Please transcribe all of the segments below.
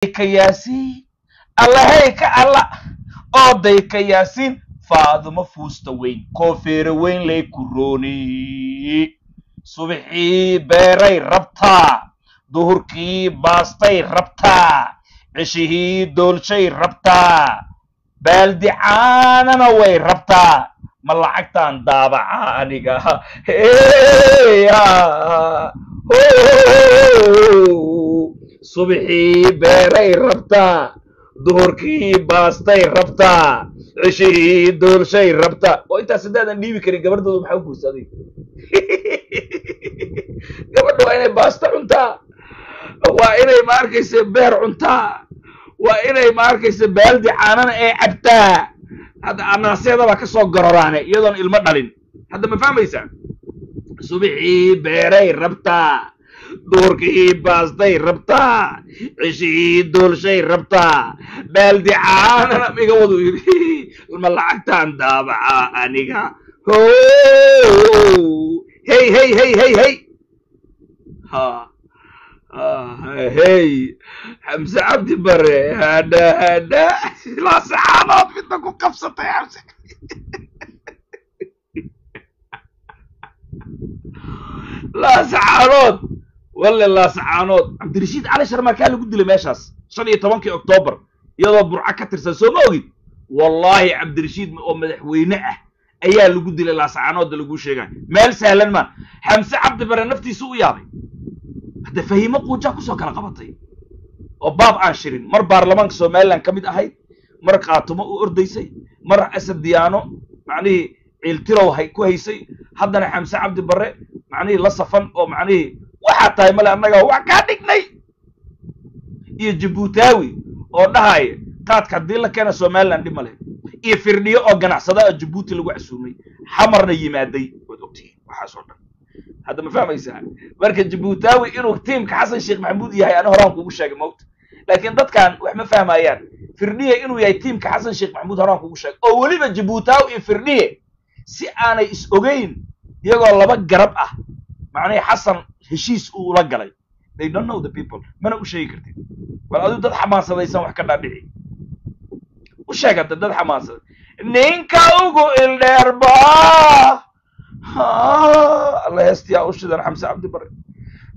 Ka Yaasiin, Allahey ka alla oday ka Yaasiin, Faadumo fuusta weyn, koofeere weyn lay ku rooni. Subaxii beeray rabtaa, duhurkii baastay rabtaa, ceshihii doolshay rabtaa, baaldi caanana way rabtaa. Ma lacagtaan daabacaa aniga? Subaxii beeray rabtaa, duhurkii baastay rabtaa, ceshihii doolshay rabtaa. Oo intaas haddaadan dhiibi karin gabardooda, maxaa u guursa adiga? Gabadha waa inay baasta cuntaa, waa inay, ma arkaysa, beer cuntaa, waa inay, ma arkaysa, baaldi caanana ee cabtaa. Hadda anaasyada baa ka soo garoraane iyadoon ilmo dhalin. Hadda ma fahmaysaa? Subaxii beeray rabtaa, duurkii baastay rabtaa, ceshihii doolshay rabtaa, baaldi caanana iga wadu yidhi. Ma lacagtaan daabacaa aniga? Ho, hey hey hey hey hey, ha hey, Xamse Cabdi Bare, hadha hadha Laasacaanood midna ku qabsatay Xamse Laasacaanood. Walle Laasacaanood Cabdirashiid Cali Sharmarkaa lagu dilay meeshaas 15-kii Oktoobar, iyadoo Burco ka tirsan, soo ma ogid? Wallaahi Cabdirashiid oo madaxweyne ah ayaa lagu dilay Laasacaanoodda laguu sheegay. Meel sahlan maan. Xamse Cabdi Bare naftiisu u yaabay. Hadda Fahiimo Quujaa kusoo kala qabatay oo baab aan shirin, mar baarlamaanka Somaliland ka mid ahayd, mar Qaatumo u ordaysay, mar Asad Diyaano macnihii Ciiltirow hay ku haysay, haddana Xamse Cabdi Barre macnihii la safan oo macnihii waxaa tahay male annaga wax kaa dhignay, iyo Jabuutaawi oo dhahaya qaadka haddii la keena Somaliland dhib male, iyo Firdhiyo oo ganacsada oo Jabuuti lagu casuumay Xamarna yimaaday. Waad ogtihiin waxaas oo dhan. Hadda ma fahmaysaa? Marka Jabuutaawi inuu tiimka Xasan Sheekh Maxamuud yahay ani horaan kugu sheegay mogta, laakiin dadkan wax ma fahmayaan. Firdhiye inuu yahay tiimka Xasan Sheekh Maxamuud horaan kugu sheegay, oo weliba Jabuutaawi iyo Firdhiye si aanay is ogeyn iyagoo laba garab ah macnihii Xasan heshiis uu ula galay. They don't know the people, mana u sheegi kartid. Bal adigu dad xamaansadaysan wax ka dhaadhici u sheeg. Hadda dad xamaansaday ninka ugu ildheerba Alla heestiyaa u shidan. Xamse Cabdi Bare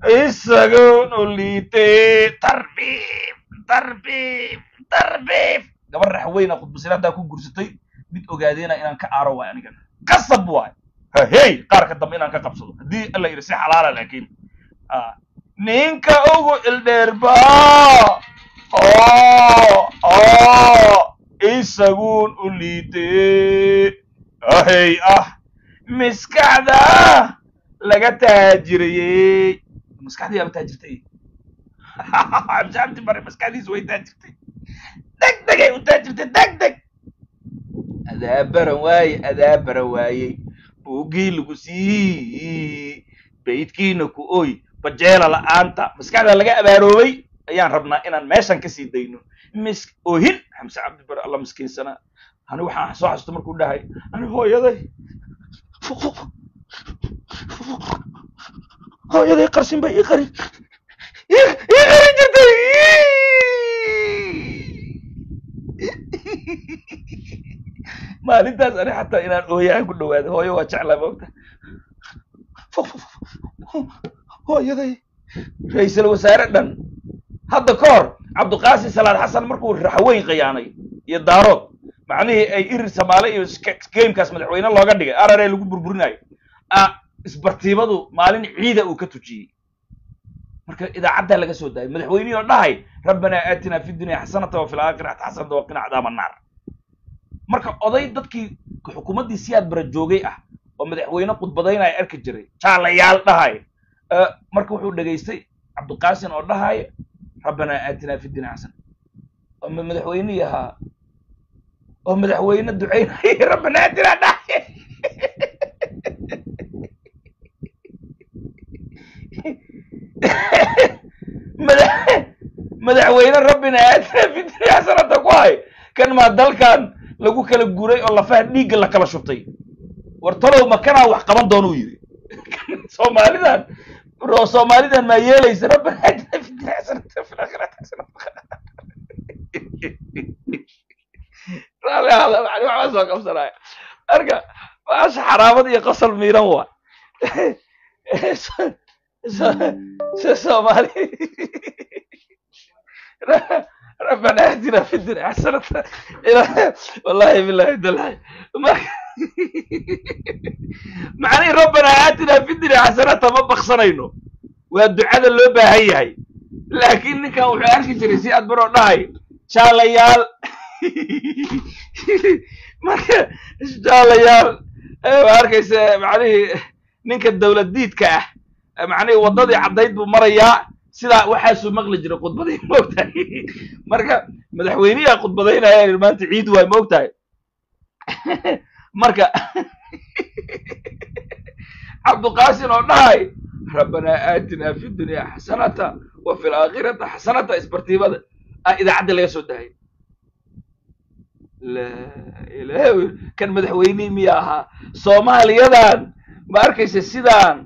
isagoon u liitay tarbiib tarbiib tarbiib. Gabar raxweyna khudbasir haddaa ku gursatay, mid ogaadeena inaan ka aaro waay anigana qasab waay. Hey, qaarka dambe inaan ka qabsado haddii Alla yidhi si xalaala. Laakiin ninka ugu ildheerba oo isaguun u liitay ahey ah maskaxda laga taajirayey. Maskaxdii yaaba taajirtay. Xamse Cabdi Bare maskaxdiisu way taajirtay, deg degay u taajirtay, deg deg. Adaa baran waaye, adaa baran waayey buuggii lagu siiyey baydkiina ku oy bajeela la'aanta maskaxda laga abaaroobay ayaan rabnaa inaan meeshan ka sii dayno mis oohin. Xamse Cabdi Bare Alla miskiinsanaa. Ani waxaan soo xasuusta markuu dhahay ani hooyaday hooyaday qarsin bay ii qarin ii qarin jirtay. Maalintaas ani xataa inaan ooyahan ku dhawaaday. Hooyo waa jeclaa maogta hooyaday. Ra-iisul wasaare dhan hadda ka hor Cabdiqaasim Salaad Xasan markuu Raxweyn khiyaanay iyo Daarood, macnihii ay Irir Samaale iyo gamekaas madaxweyne looga dhigay arare lagu burburinayo, isbartiibadu maalin ciida uu ka tujiyey. Marka idaacaddaa laga soo daayay madaxweynihii oo dhahay rabbanaa aatinaa fi dunya xasanata wa fi laakhirati xasanata wa qina cadaaba annaar. Marka oday dadkii xukuumaddii Siyaad Bara joogay ah oo madaxweyne khudbadaynaya arki jiray jaalayaal dhahay, marka wuxuu dhegaystay Cabdiqaasim oo dhahay rabbanaa aatinaa fi dunya xasana, oo madaxweynihii ahaa oo madaxweyne ducaynaya rabbanaa aatinaa dhahay. Madaxweyne rabbina aatinaa fi dunya xasanata ku hay kan maa dalkan lagu kala guray oo lafaha dhiigga la kala shubtay. War talow makanaa wax qaban doonuu yidhi. Soomaalidan maa yeelaysa rabbana aatinaa fi dunya xasanata fi laakhirati xasanata. Raalli ahaada, macni waxbaa soo qabsanaya. Marka maasha xaraamad iyo qosol miiran waa Soomaali. ربنا آتنا في الدنيا حسنة، والله بالله دلعي macnihi ربنا آتنا في الدنيا حسنة ma baksanayno, waa ducada loo baahan yahay. Laakiin ninkan wuxuu arki jiray si aad baroo dhahay jaalayaal. Marka jaalayaal waa arkaysa, macnihii ninka dawlad diidka ah, macnihii waddadii caddayd buu marayaa. Sidaa waxaasuu maqli jiray khudbadii, maogtahay? Marka madaxweyniyaa khudbadaynaya maanta, ciid waay, maogtahay? Marka Cabduqaasin oo dhahay rabbanaa aatinaa fi dunya xasanata wa fi laakhirata xasanata, isbartiibada ah idaacadda laga soo daayay. Laa ilaha, kan madaxweynihii miya ahaa Soomaaliyadan? Ma arkaysa sidaan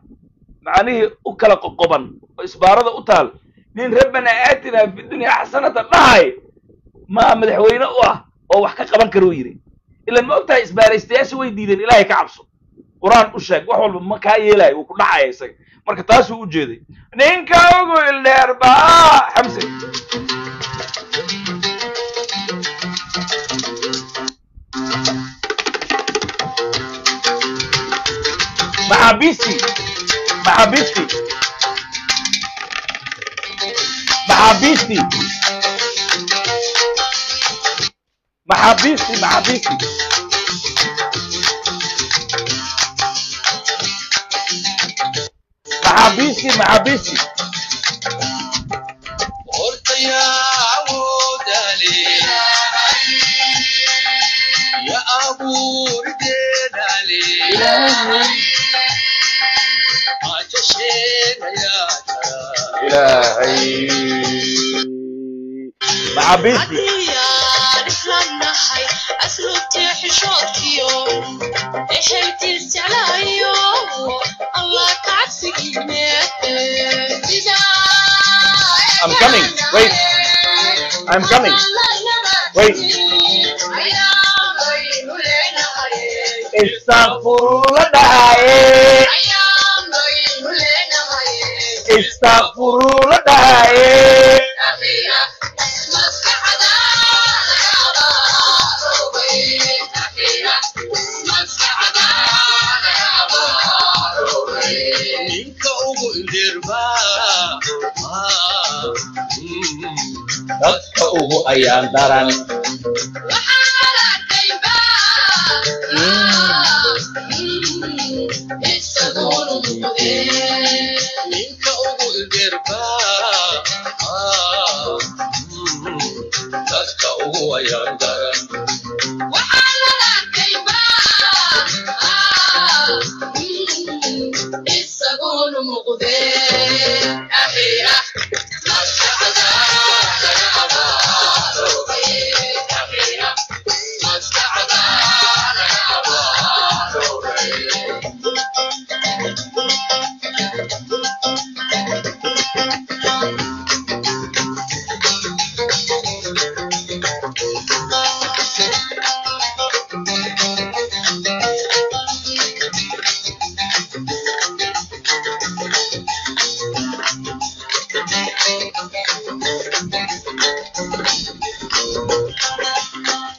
macnihii u kala qoqoban oo isbaarada u taal, nin rabbanaa aatinaa fi dunya xasanata dhahay maa madaxweyne u ah oo wax ka qaban karuu yidhi. Ilan ma ogtahay isbaaraystayaasha way diideen. Ilaahay ka cabso, Qur-aan u sheeg, wax walba ma kaa yeelayo, wuu ku dhacaya isaga. Marka taasuu u jeeday ninka ugu ildheer baa Xamse. Maxaabiistii, maxaabiistii, maxaabiistii, maxaabiistii, maxaabiistii, maxaabiistii, maxaabiistii. Ilaahay, maxaabiistii. Haddii isla nahay asluubtii xishoodkiyo ehelkiis jeclaayo, Allah ka cabsigiine. I'm coming. Wait. I'm coming. Wait. Istaghfirullah dhahaye. Istaghfirullah dhahaye. Ninka ugu ildeerbaa Dadka ugu ayaan daran. Ninka ugu ildeerbaa dadka ugu ayaan daran. Isaguna muqdee.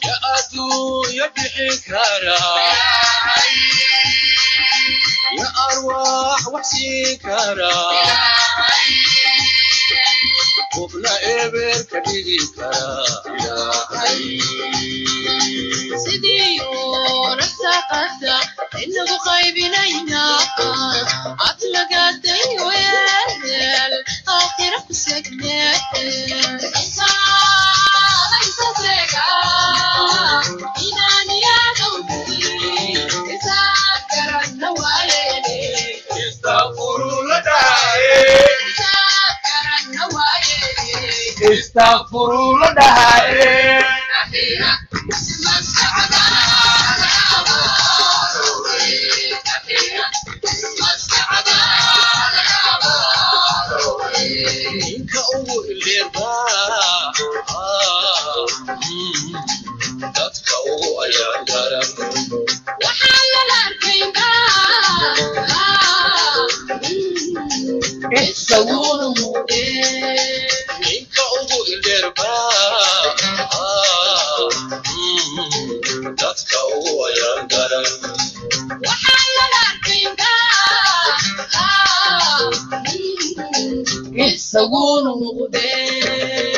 Ya adduunyo bixin kara, ya arwaax wax siin kara, qofna eber ka dhigi kara Ilaahay. Sidii rasaqada inagu qaybinaynaa, aflagaday weel aakhira ku segnee. Istaghfirullah dhahaye. Istaghfirullah dhahaye. Ninka ugu ildeerbaa ildheerba dadka ugu ayaan daran. Isaguna muqdee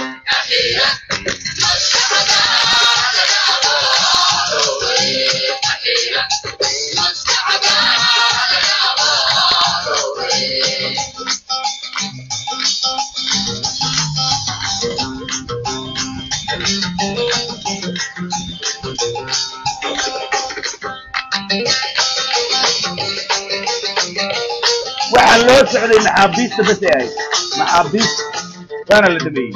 Waxaa loo socday maxaabiista bas ay ahayd, maxaabiista waana la dhameeyey.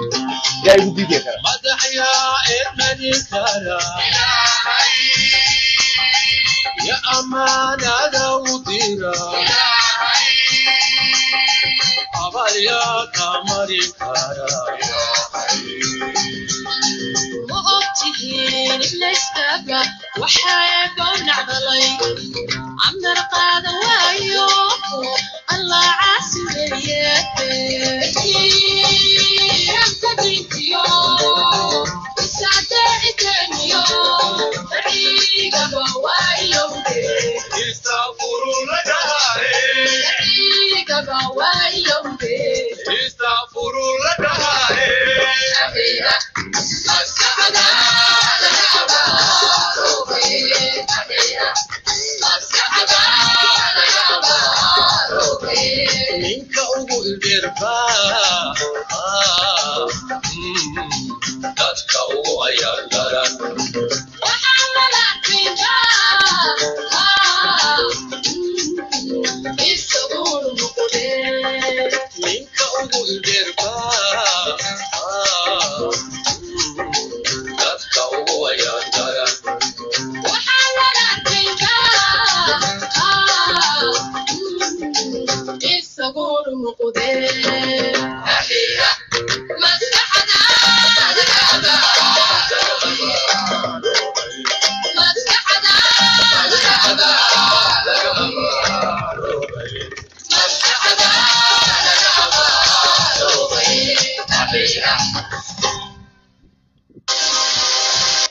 Yaa igu diidi kara? Madaxyaa eedmani kara ya amaanada u dira, abalyaa ka mari kara. Ma ogtihiin ilayskaba waxaa eebbow nacdalay camdar qaada waayo Allah caasi weeye. Istaghfirullah. Ninka ugu ildeerba dadka ugu ayaan daran. Ninka ugu ildeerba dadka ugu ayaan daran.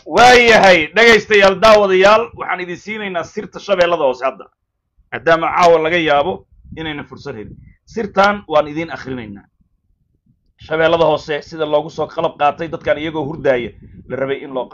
Waayahay dhegaystayaal, daawadayaal, waxaan idin siinaynaa sirta Shabeellada Hoose hadda, maadaama caawa laga yaabo inayna fursad helin. Sirtan waan idiin akhrinaynaa. Shabeellada Hoose sida loogu soo qalab qaatay dadkan iyagoo hurdaaya la rabay in loo qabto.